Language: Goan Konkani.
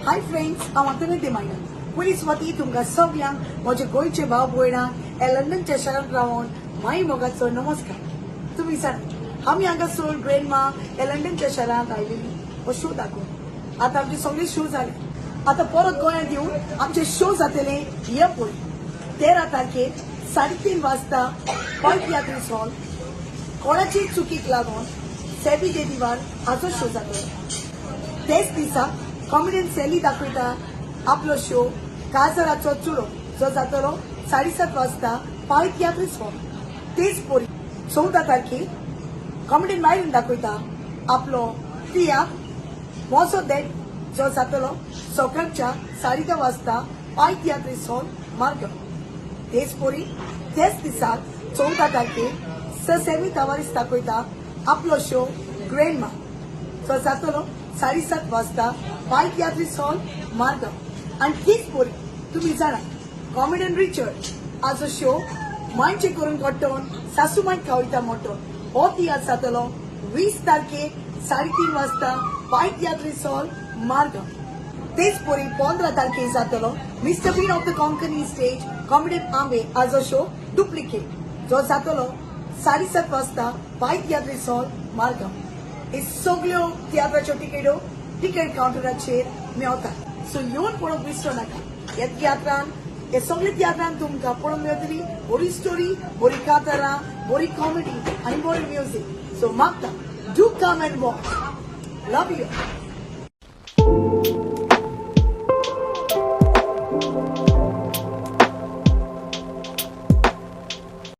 हाय फ्रेंड्स, हांव आंतोनेत डिमायना. पयली सुवाती तुमकां सगल्यांक, म्हजे गोंयचे भाव भयणांक, ह्या लंडनच्या शारांत रावन माई मोगाचो नमस्कार. तुमी जाणा, आमी हांगासर ग्रेंडमा ह्या लंडनच्या शारांत आयलेली हो शो दाखोवन. आतां आमचे सगळे शो जाले. आतां परत गोंयांत येवन आमचे शो जातले. हे पळय, 13 तारखेर 3:30 वाजता पॉय तियात्रीस हॉल, कोणाची चुकीक लागून सेबी दे दिवार हाचो शो जातलो. तेच दिसा कॉमेडियन सॅली दाखयता आपलो शो काजराचो चुडो, जो जातलो 7:30 वाजता पाय तियात्रीस हॉल. तेच परी 14 तारखेर कॉमेडियन मायरून दाखयता आपलो तियात्र मोजो देड, जो जातलो सकाळच्या 10:30 वाजता पाय तियात्रीस हॉल, मार्गांव. तेच परी तेच दिसा 14 तारखेर सर सेमी तावारीस दाखयता आपलो शो ग्रेंडमा, जो जातलो 7:30 वाजता पाय तियात्रीस हॉल, मार्गांव. आनी तीच परी तुमी जाणा, कॉमेडियन रिचर्ड हाजो शो मांयचे करून कट्टोन सासू माय खावयता मोटो, हो तियात्र जातलो 20 तारखेर 3:30 वाजता पाय तियात्रीस हॉल, मार्गांव. तेच परी 15 तारखेर जातलो Mister Bean of the Konkani stage comedian Ambe हाजो शो डुप्लिकेट, जो जातलो 7:30 वाजता पाय तियात्रीस हॉल, मार्गांव. हे सगल्यो तियात्राच्यो तिकेटो तिकेट कावंटराचेर मेवता. सो येवन पळोवंक विसरो नाका. ह्या तियात्रान, हे सगळे तियात्रान तुमकां पळोवंक मेळटली बरी स्टोरी, बरी कांतारां, बरी कॉमेडी आनी बरी म्युजीक. सो मागता, do come and watch. Love you.